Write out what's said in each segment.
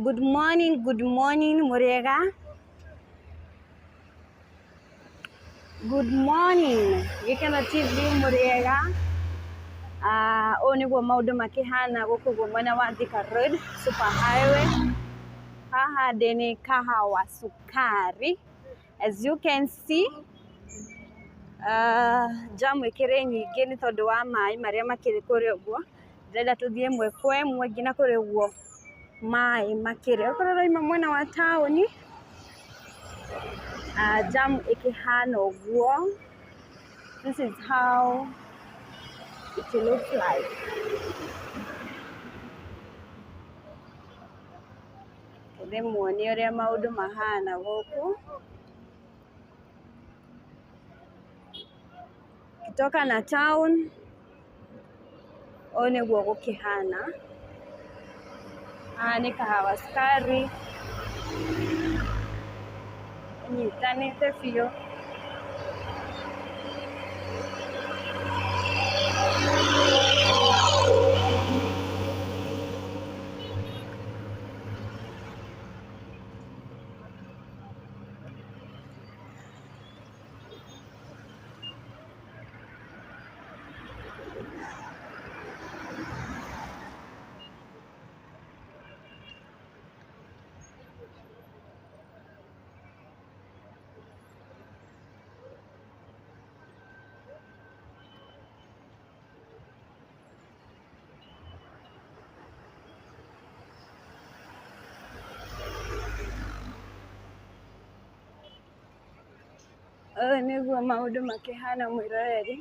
Good morning, good morning, mũrĩega? Good morning, Gĩkeno TV mũrĩega? Ah, ũũ nĩguo maũndũ makĩhana gũkũ ũguo mwena wa Thika Road Super Highway. Haha ndĩ nĩ Kahawa Sukari. As you can see, jam ĩkĩrĩ nyingĩ nĩ tondũ wa maĩ marĩa makĩrĩ kũrĩa ũguo. Ndĩrenda tũthiĩ ĩmwe kwa ĩmwe nginya kũrĩa ũguo maĩ makĩrĩ. Okorwo ũrauma mwena wa taũni, jam ĩkĩhana ũguo. This is how it looks like. Ndĩmuonie ũrĩa maũndũ mahana gũkũ. Ukitoka na town ũũ nĩguo gũkĩhana. Haha nĩ Kahawa Sukari, ĩnyitanĩte biũ. Ũũ nĩguo maũndũ makĩhana mwĩroreri.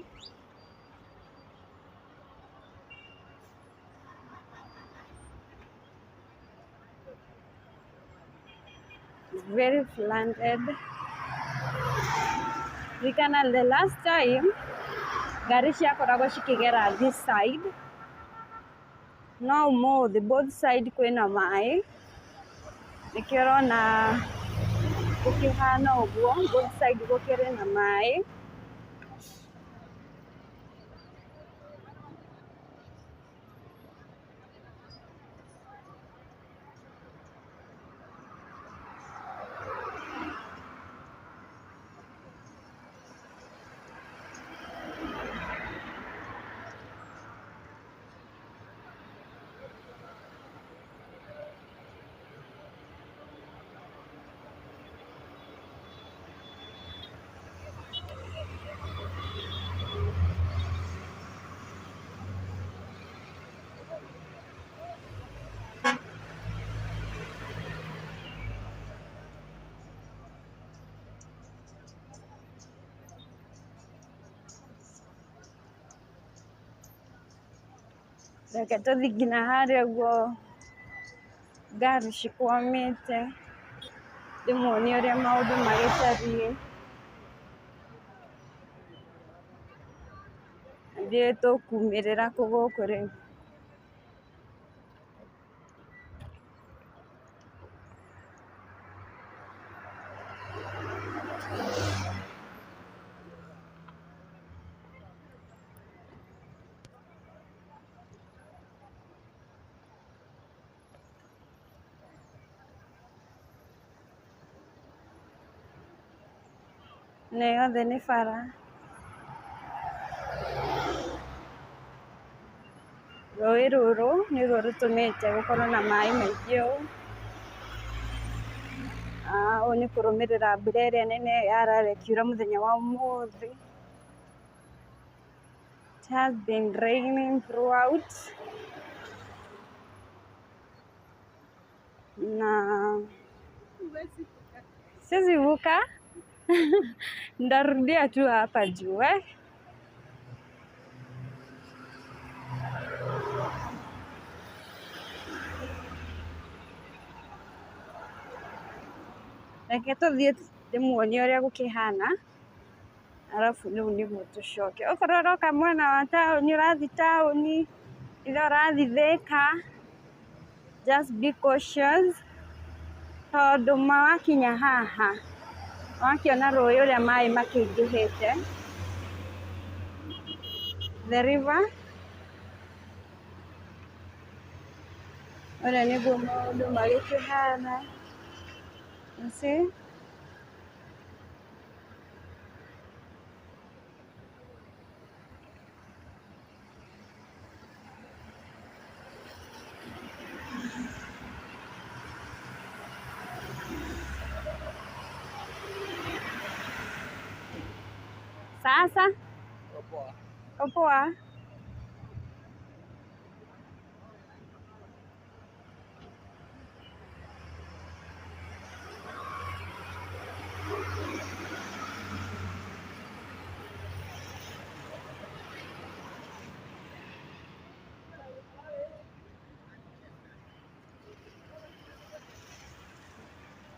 Very flooded. Ririkana the last time ngari ciakoragwo cikĩgera this side, no ũmũthĩ both side kwĩna maĩ, nĩkĩo ũrona gũkĩhana ũguo, both side gũkĩrĩ na maĩ. Reke tũthiĩ nginya harĩa ũguo ngari cikwamĩte, ndĩmuonie ũrĩa maũndũ magĩtariĩ. Ithuĩ tũkumĩrĩra kũ gũkũ rĩu. Ĩno yothe nĩ bara. Rũĩ rũrũ nĩruo rũtũmĩte gũkorwo na maĩ maingĩ ũũ. Ũũ nĩ kũrũmĩrĩra mbura ĩrĩa nene yarara ĩkiura mũthenya wa ũmũthĩ. It has been raining throughout na siwezi vuka nitarudia tu hapa juu eh. Reke tũthiĩ ndĩmuonie ũrĩa gũkĩhana arabu rĩu nĩguo tũcoke. Okorwo ũroka mwena wa taũni ũrathiĩ taũni, either ũrathiĩ Thĩka, just be cautious tondũ ma wakinya haha wakĩona rũĩ ũrĩa maĩ makĩingĩhĩte, the river. Ũrĩa nĩguo maũndũ magĩkĩhana. You see? Sasa uko poa?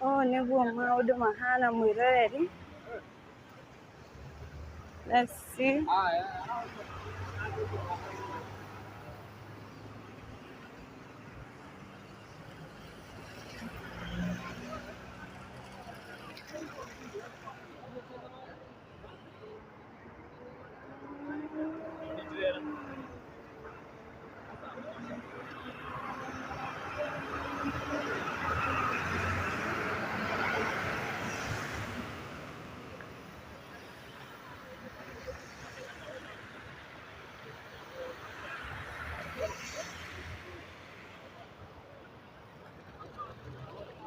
Ũũ nĩguo maũndũ mahana mwĩroreri. Let's see.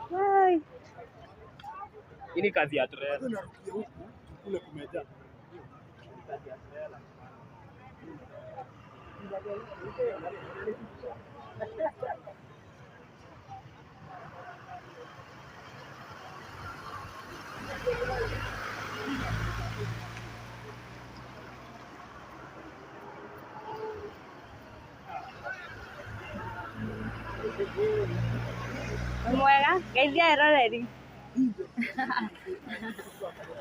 Hai. Hii ni kazi ya trela. Narukia huku kule kumejaa. Mwega, geithia eroreri.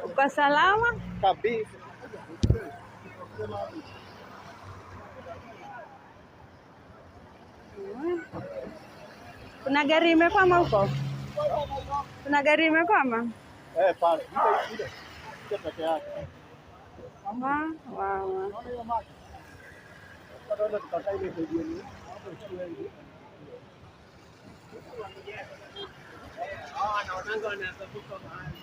Uko salama? Kabisa. Kuna gari imekwama huko? Kuna gari imekwama? Eh, pale. Ile ile. Ile peke yake. Wa, wa, wa. Unaona hiyo maji? Sasa tutakaa ile saidieni. Hapo chukua hiyo. Wanaonanga wanaweza vuka mahali.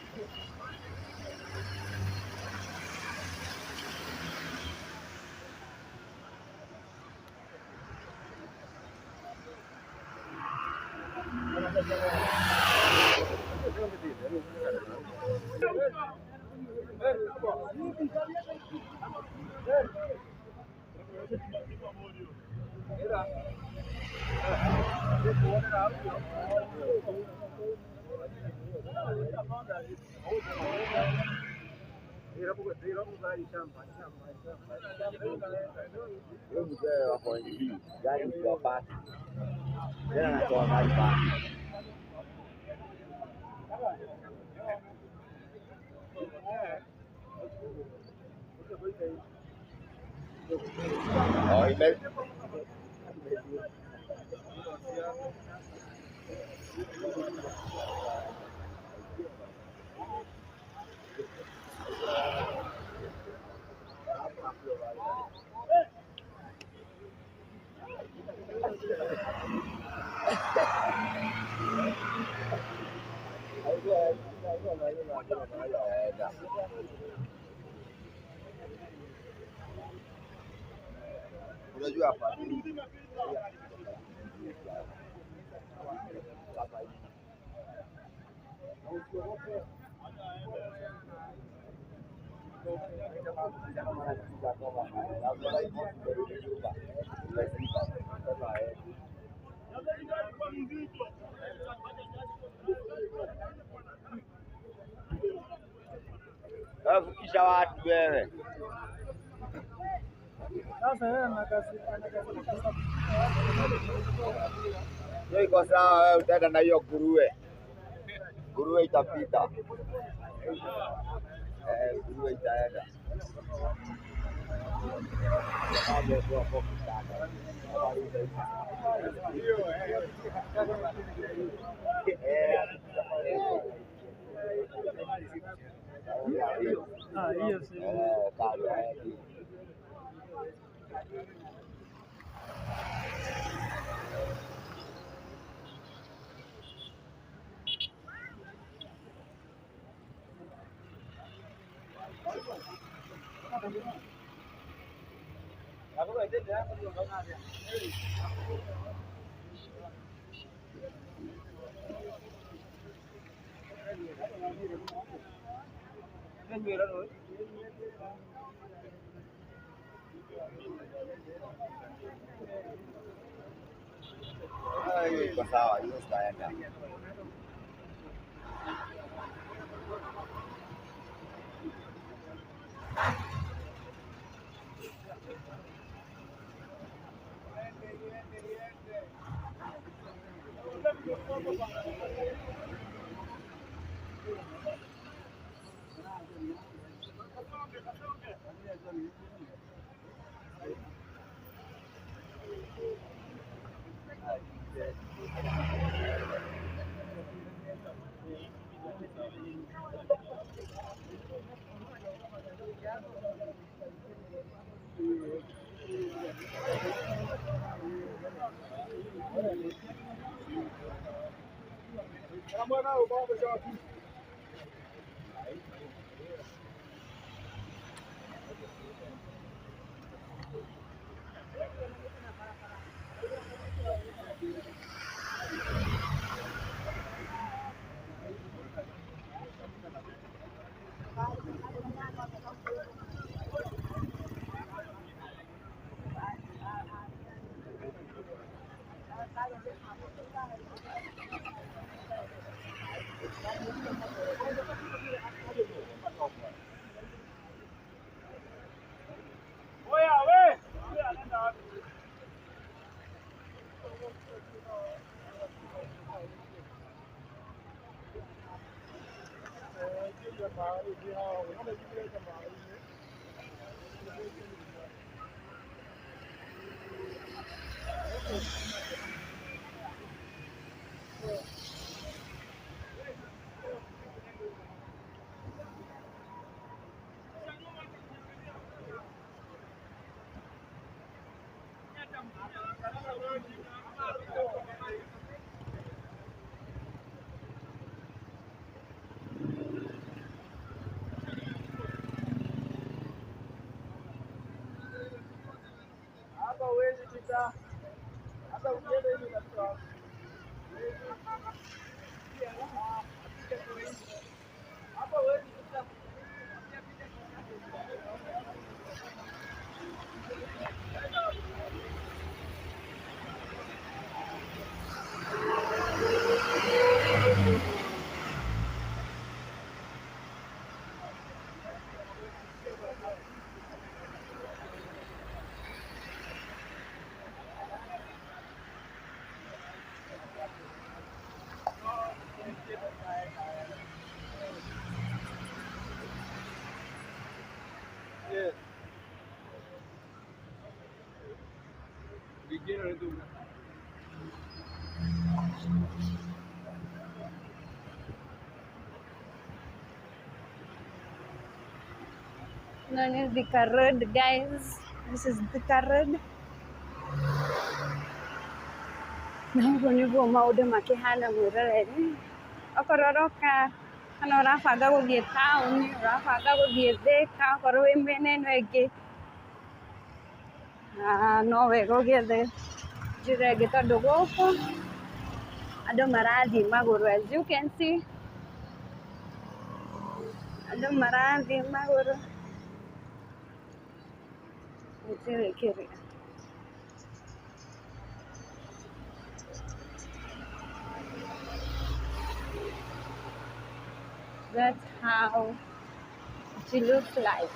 Huyu mzee wa point B, gari ikiwa paki. Tena anatoa gari paki. Oh, ime Unajua hapa. Vukisha watu wewe. Sasa yeye anakasirika sana. Hiyo iko sawa, wewe utaenda na hiyo nguruwe. Nguruwe itapita. Eh, nguruwe itaenda. Ah, hiyo si. Eh, kado, eh. Hiyo iko sawa, hiyo sitaenda. Oya we! Oya nenda wapi? Hapa huwezi pita. Hata ukienda hivi utapita wapi? Hapa huwezi pita. Known as Thika Road, guys. This is Thika Road. Na ũguo nĩguo maũndũ makĩhana mwĩroreri. Okorwo ũroka kana ũrabanga gũthiĩ taũni, ũrabanga gũthiĩ Thika, okorwo wĩ mĩena ĩno ĩngĩ, no wega ũgĩethe njĩra ĩngĩ tondũ gũkũ andũ marathiĩ magũrũ as you can see, andũ marathiĩ magũrũ gũtirĩ kĩrĩa. That's how it looks like.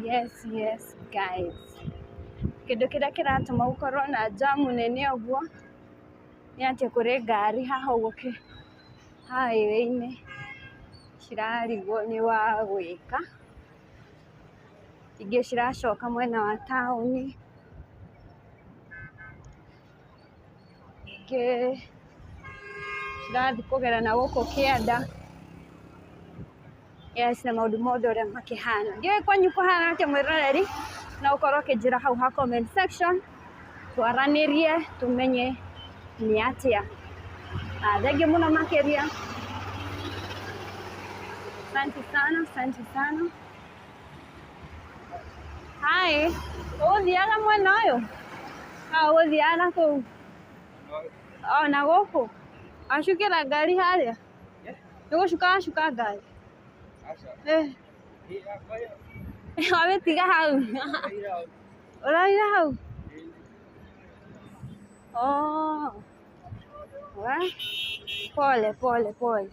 Yes, yes, guys. Kĩndũ kĩrĩa kĩratũma gũkorwo na jamu nene ũguo nĩ atĩ kũrĩ ngari haha ũguo highway-inĩ cirarigwo nĩ wa gwĩka, ingĩ ciracoka mwena wa taũni, ingĩ cirathiĩ kũgera na gũkũ kĩanda. Yes, na maũndũ mothe ũrĩa makĩhana. Ndiũĩ kwanyu kũhana atĩa mwĩroreri, na ũkorwo ũkĩnjĩra hau ha comment section, twaranĩrie tũmenye nĩ atĩa. Thengiũ mũno makĩria. Asante sana, asante sana. Hi, ũgũthiaga mwena ũyũ? Ah, ũgũthiaga na kũu? O na gũkũ? Wacukĩra ngari harĩa? Nĩ gũcuka wacuka ngari? Eh. Wamĩtiga hau? Ũraira hau? Oh. We. Pole pole pole.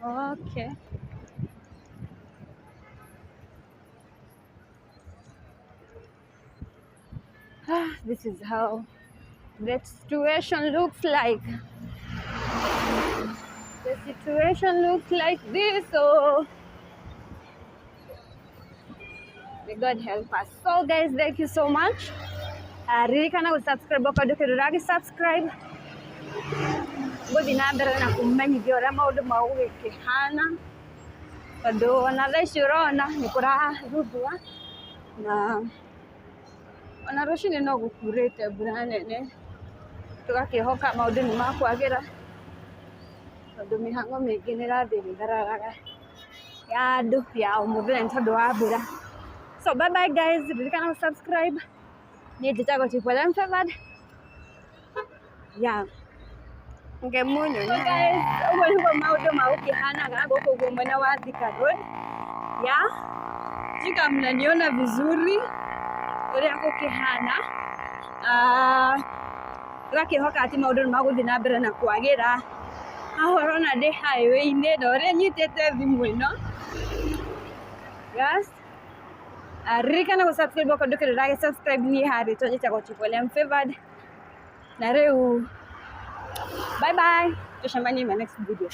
Okay. Ah, this is how the situation looks like. The situation looks like this, so may God help us. So guys, thank you so much. Ririkana gũ subscribe okorwo ndũkĩrĩ ũragĩ subscribe. Ngũthiĩ na mbere na kũmenyithia ũrĩa maũndũ magũgĩkĩhana, tondũ ona thaa ici ũrona nĩ kũrathundua, na ona rũcinĩ no gũkurĩte mbura nene, tũgakĩhoka maũndũ nĩ makwagĩra, tondũ mĩhang'o mĩingĩ nĩ ĩrathiĩ ĩgĩthararaga ya andũ ya o mũthenya nĩ tondũ wa mbura. So bye bye guys, ririkana gũ subscribe. Niĩ njĩtagwo Triple M Favored. Yeah. Ngemunyo. So guys, ũguo nĩguo maũndũ magũkĩhanaga gũkũ ũguo mwena wa Thika Road. Yeah. Sijui kama mnaniona vizuri ũrĩa gũkĩhana. Ah, tũgakĩhoka atĩ maũndũ nĩ magũthiĩ na mbere na kwagĩra. Haha ũrona ndĩ highway-inĩ na ũrĩa nyitĩte thimũ ĩno. Yes. Ririkana gũ subscribe okorwo ndũkĩrĩ ũragĩ subscribe. Niĩ harĩtwo njĩtagwo Triple M Favored. Na rĩu bye bye, tucemanie in my next video.